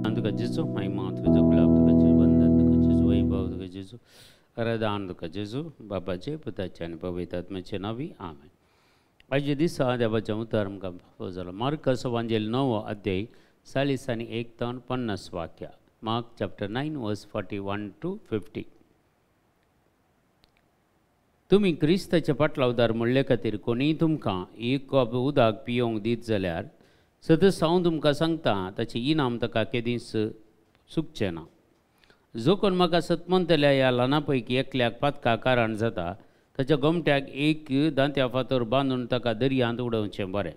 तुका जेजू महिमा तुका गुलाब तुका जेजू वंदन तुका जेजू वैभव तुका जेजू आराधन तुका जेजू बाबाचे पुताचे आनी पवित्र आत्म्याचे नांवी आमेन. आयच्या दिसा देवाचें उतर आमकां फावो जालो. मार्कस वांजेल 9 अध्याय 40 आनी 1 तावन 50 वाक्या. Mark chapter 9 verse 41 to 50. तुमी क्रिस्ताचे पाटलावदार म्हणले खातीर कोणीय तुमकां एक कप उदक पियोंक दीत जाल्यार सदस हांव तुमकां सांगता ताचें इनाम ताका केदींच चुकचें ना. जो कोण म्हाका सतमंतल्या ह्या ल्हाना पैकी एकल्याक पातका कारण जाता ताच्या गोमट्याक एक दांत्या फातर बांदून ताका दर्यांत उडोवचें बरें.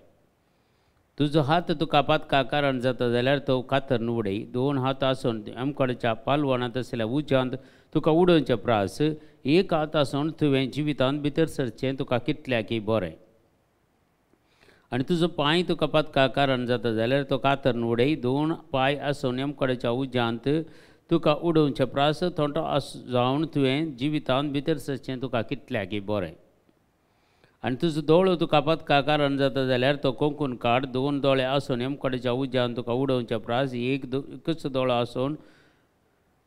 तुजो हात तुका पातका कारण जाता जाल्यार तो कातरून उडय. दोन हात आसून आमकडच्या पालवणांत आशिल्ल्या उज्यांत तुका उडोवचें प्रास एक हात आसून तुवें जिवितांत भितर सरचें तुका कितल्याकय बरें. आनी तुजो पांय तुका पातका कारण जाता जाल्यार तो कातरून उडय. दोन पांय आसून आमकडच्या उज्यांत तुका उडोवचें प्रास थोंटो आस जावन तुवें जिवितांत भितर सरचें तुका कितल्याकय बरें. आनी तुजो दोळो तुका पातका कारण जाता जाल्यार तो कोंकून काड. दोन दोळे आसून यमकडेच्या उज्यान तुका उडोवच्या प्रास एकच दोळो आसून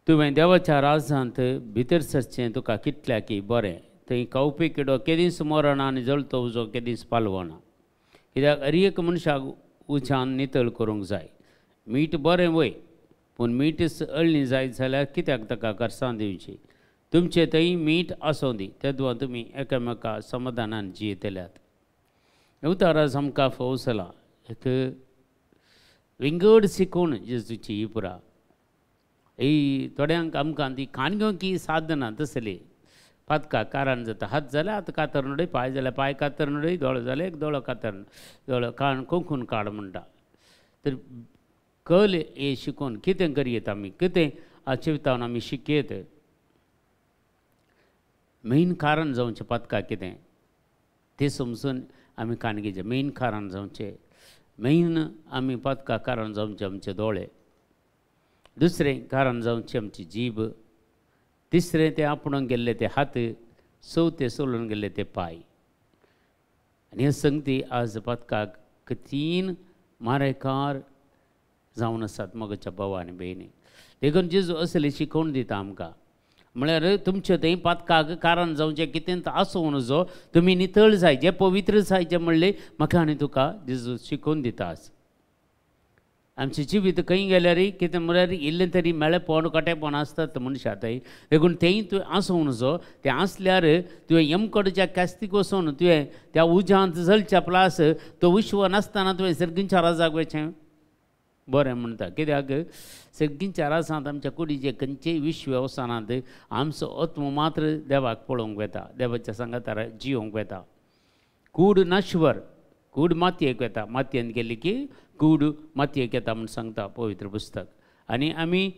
तुवें देवाच्या राजांत भितर सरचें तुका कितल्याकय बरें. थंय खावपी किडो केदींच मरना आनी जळतो उजो केदींच पालवना. कित्याक हर एक मनशाक उज्यान नितळ करूंक जाय. मीठ बरें वय पूण मीठ अळणी जायत जाल्यार कित्याक ताका करसां दिवची. तुमचे थंय मीठ आसूं दी तेदवा तुमी एकामेका समाधानान जियेतल्यात. उताराज आमकां फोव जाला एक विंगड शिकवण जेजूची ही पुरा. ही थोड्यांक आमकां ती खाणगेवंक साधना तसली पातका कारण जाता. हात जाल्यार हात कातरून उडय, पांय जाल्यार पांय कातरून उडय, दोळो जाल्यार एक दोळो कातरून दोळो कान कोंकून काड म्हणटा. तर कल हे शिकून कितें करयेत आमी, कितें जिवितान आमी शिकयत. मेन कारण जावचें पातका कितें तें समजून आमी काणगेचें मेन कारण जावचें. मेन आमी पातका कारण जावचें आमचे दोळे, दुसरें कारण जावचें आमची जीब, तिसरें तें आपणून गेल्ले ते हात, चवथें सोलून गेल्ले ते पांय. आनी हे संगती आज पातकाक तीन मारेकार जावन आसात मगच्या भाव आनी भयणी. देखून जेजू असली शिकवण दिता आमकां. म्हळ्यार तुमचें थंय पातकाक कारण जावचें कितें आसूं नजो, तुमी नितळ जाय, जे पवित्र जाय जे म्हणलें म्हाका आनी तुका जेजू शिकोवन दिता. आज आमचें जिवीत खंय गेल्यार कितें म्हळ्यार इल्लें तरी मेळेपण कटेपण आसतात मनशा थंय. देखून तेंय तुवें आसूं नजो. तें आसल्यार तुवें यमकडच्या कास्तीक वचून तुवें त्या उज्यांत जलच्या प्लास तो विश्व नासतना तुवें सर्गींच्या राजाक वचें बरें म्हणटा. कित्याक सर्गींच्या राजांत आमच्या कुडीचे खंयचेय विश्व वचनात, आमचो आत्मो मात्र देवाक पळोवंक वेता, देवाच्या सांगातार जियोंक वेता. कूड नाश्वर, कूड मातयेक वेता, मातयेन गेली की कूड मातयेक येता म्हूण सांगता पवित्र पुस्तक. आनी आमी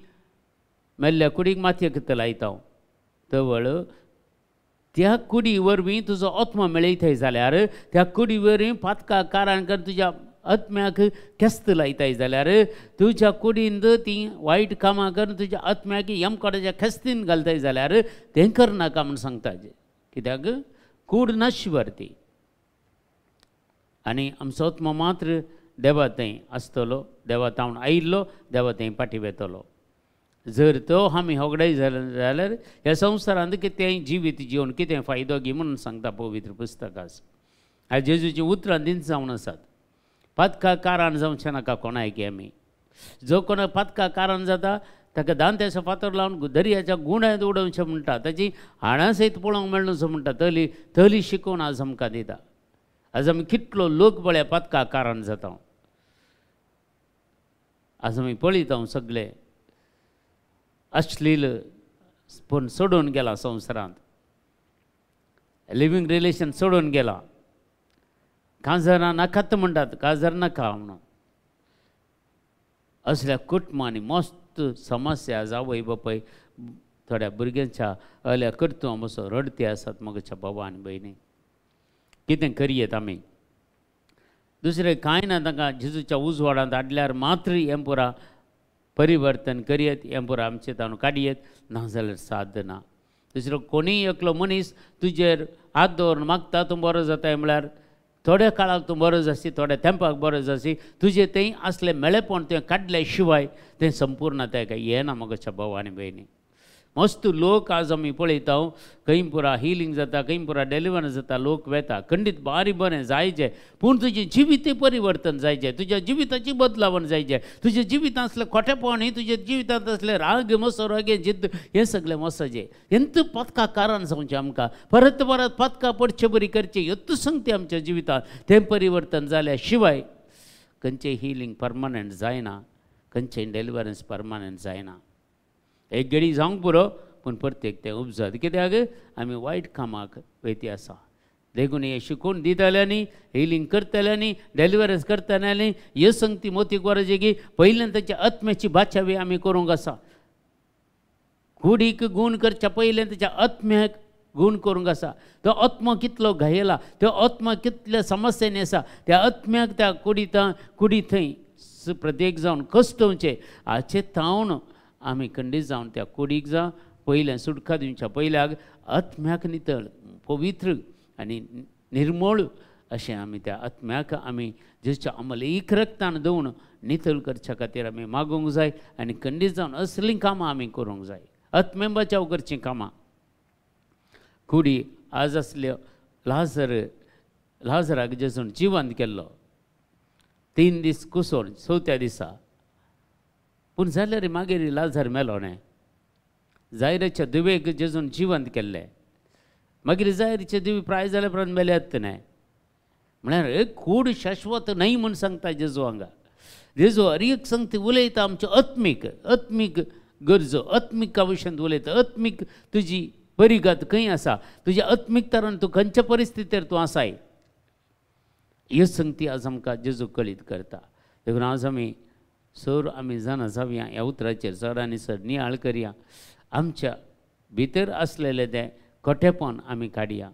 मेल्ल्या कुडीक मातयेक लायता तवळ त्या कुडी वरवीं तुजो आत्मो मेळयताय जाल्यार त्या कुडी वरवीं पातका कारण कर तुज्या आत्म्याक केस्त लायताय जाल्यार तुज्या कुडीन ती वायट कामां करून तुज्या आत्म्याक यमकडाच्या खेस्तीन घालताय जाल्यार तें करनाका म्हूण सांगता. कित्याक कूड नाशिवर ती. आनी आमचो आत्मो मात्र देवा थंय आसतलो, देवा तावन आयिल्लो, देवा थंय फाटीं वेतलो. जर तो आमी होगडाय जाल्यार ह्या संवसारांत कितेंय जिवीत जिवन कितें फायदो घे म्हणून सांगता पवित्र पुस्तक. आज जेजूचीं उतरां दीन जावन आसात. पातका कारण जावचें नाका कोणायकी आमी. जो कोणा पातका कारण जाता ताका दांत्याचो फातर लावन दर्याच्या गुण्यांत उडोवचें म्हणटा, ताची हाडां सयत पळोवंक मेळना म्हणटा. तली तली शिकोवन आज आमकां दिता. आज आमी कितलो लोक पळया पातका कारण जाता. आज आमी पळयता सगळे अश्लील पूण सोडून गेला संवसारांत, लिवींग रिलेशन सोडून गेला. काजरां नाकात म्हणटात, काजर नाका म्हणून. असल्या कुटुंबांनी मस्त समस्या आवय बापाय थोड्या भुरग्यांच्या असल्या कर्तुवां बसो रडते आसात मगच्या बाबा आनी भयणी. कितें करयेत आमी. दुसरें कांय ना, तांकां जेजूच्या उजवाडांत हाडल्यार मात्र हें पुरा परिवर्तन करयेत, हें पुरा आमचें ताणून काडयेत, ना जाल्यार साध्य ना. दुसरो कोणीय एकलो मनीस तुजेर हात दवरून मागता तूं बरो जाताय म्हळ्यार थोड्या काळाक तूं बरो जासी, थोड्या तेंपाक बरो जासी, तुजें थंय आसलें मेळेपण तुवें काडले शिवाय तें संपूर्णताय काय येना मगोच्या भाव आनी भयणी. मस्त लोक आज आमी पळयता, खंय पुरा हिलींग जाता, खंय पुरा डेलिवरन्स जाता, लोक वेता, खंडीत बारी बरें जायचे, पूण तुजें जिवीत परिवर्तन जायचें, तुज्या जिविताची बदलावण जायचें, तुज्या जिवितांत आसलें खोटेपण, तुज्या जिवितांत आसलें राग मसो रागे जिद्द हें सगळें मसाजें हेंच पदका कारण जावचें आमकां परत परत पदकां पडचे बरी करचें हेच संगती आमच्या जिवितांत तें परिवर्तन जाल्या शिवाय खंयचें हिलींग परमनंट जायना, खंयचें डेलिवरन्स परमनंट जायना. एक गडी जावंक पुरो पूण प्रत्येक तें उपजात, कित्याक आमी वायट कामाक वयती आसा. देखून हें शिकोवन दिताल्यांनी, हिलींग करतल्यांनी, डेलिवरन्स करतल्यांनी हे संगती मोतीक गरज की पयल्यान ताच्या आत्म्याची बाचावी आमी करूंक आसा. कुडीक गूण करच्या पयल्यान ताच्या आत्म्याक गूण करूंक आसा. तो आत्मा कितलो घायला, तो आत्मा कितल्या समस्यांनी आसा, त्या आत्म्याक त्या कुडी थंय प्रत्येक जावन कश्टवचें हाचें तावन आमी खंडीत जावन त्या कुडीक जावं पयलें सुटका दिवच्या पयल्याक आत्म्याक नितळ पवित्र आनी निर्मळ अशें आमी त्या आत्म्याक आमी जेच्या अमलीक रक्तान दवरून नितळ करच्या खातीर आमी मागूंक जाय आनी खंडीत जावन असलीं कामां आमी करूंक जाय. आत्मे बचाव करचीं कामां. कुडी आज आसल्यो लाजराक जेजून जिवंत केल्लो 3 दीस कुसोवन चवथ्या दिसा, पूण जाल्यार मागीर लाजर मेलो न्हय. जायराच्या दुवेक जेजून जिवंत केल्लें, मागीर जायराचे दुवी प्राय जाल्या उपरांत मेल्यात न्हय. म्हळ्यार एक कूड शाश्वत न्हय म्हूण सांगता जेजू हांगा. जेजू हर एक संगती उलयता आमच्यो आत्मीक आत्मीक गरजो, आत्मीक विशयांत उलयता, आत्मीक तुजी परिगत खंय आसा, तुज्या आत्मीक तरान तूं खंयच्या परिस्थितीर तूं आसाय, ह्यो संगती आज आमकां जेजू कळीत करता. देखून आज आमी सर आमी जाणा जावया ह्या उतराचेर चड आनी चड नियाळ करया. आमच्या भितर आसलेलें तें खोटेपण आमी काडया.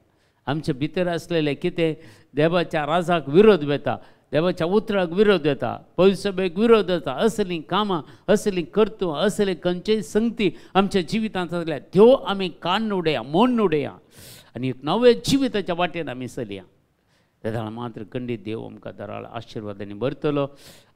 आमच्या भितर आसलेलें कितें देवाच्या राजाक विरोध वेता, देवाच्या उतराक विरोध येता, पवित्र विरोध येता, असलीं कामां असलीं कर्तुवां असलीं खंयचेय संगती आमच्या जिवितांत आसल्या त्यो आमी काडून उडया, मोडून उडया आनी एक नव्या जिविताच्या वाटेन आमी चलया. तेन्ना मात्र खंडीत देव आमकां दराळ आशिर्वादांनी भरतलो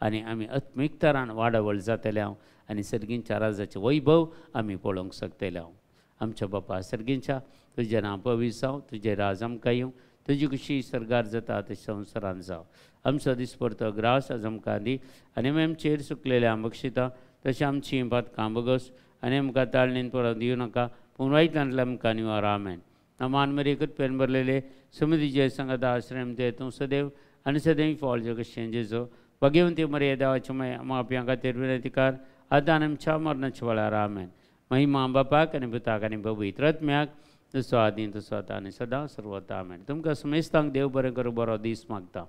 आनी आमी आत्मीक तरान वाडावळ जातले हांव आनी सर्गींच्या राजाचें वैभव आमी पळोवंक शकतले हांव. आमच्या बापा सर्गींच्या, तुजें नांव पवित्र जावं, तुजें राज आमकां येवं, तुजी खुशी सर्गार जाता तशें संवसारान जावं. आमचो दिसपडतो ग्रास आज आमकां दी आनी आमी आमचेर सुकलेले बक्षिता तशें आमची पातकां बगस आनी आमकां ताळणीन परत दिवं नाका, पूण वायटांतल्या आमकां निवार. आमेन. मान मरी कृपेन भरलेले समितीचे संगता आश्रम ते तूं सदैव आनी सदैव फॉल जगशें जेजो भगवंती मरे देवाचे मय माप्यां खातीर विनंतीकार आतां आमच्या मरणाच्या वेळार. आमेन. महिमा बापाक आनी पुताक आनी पवित्र आत्म्याक, जसो आदी तसो आतां आनी सदां सर्वता. आमेन. तुमकां समेस्तांक देव बरें करूं, बरो दीस मागता.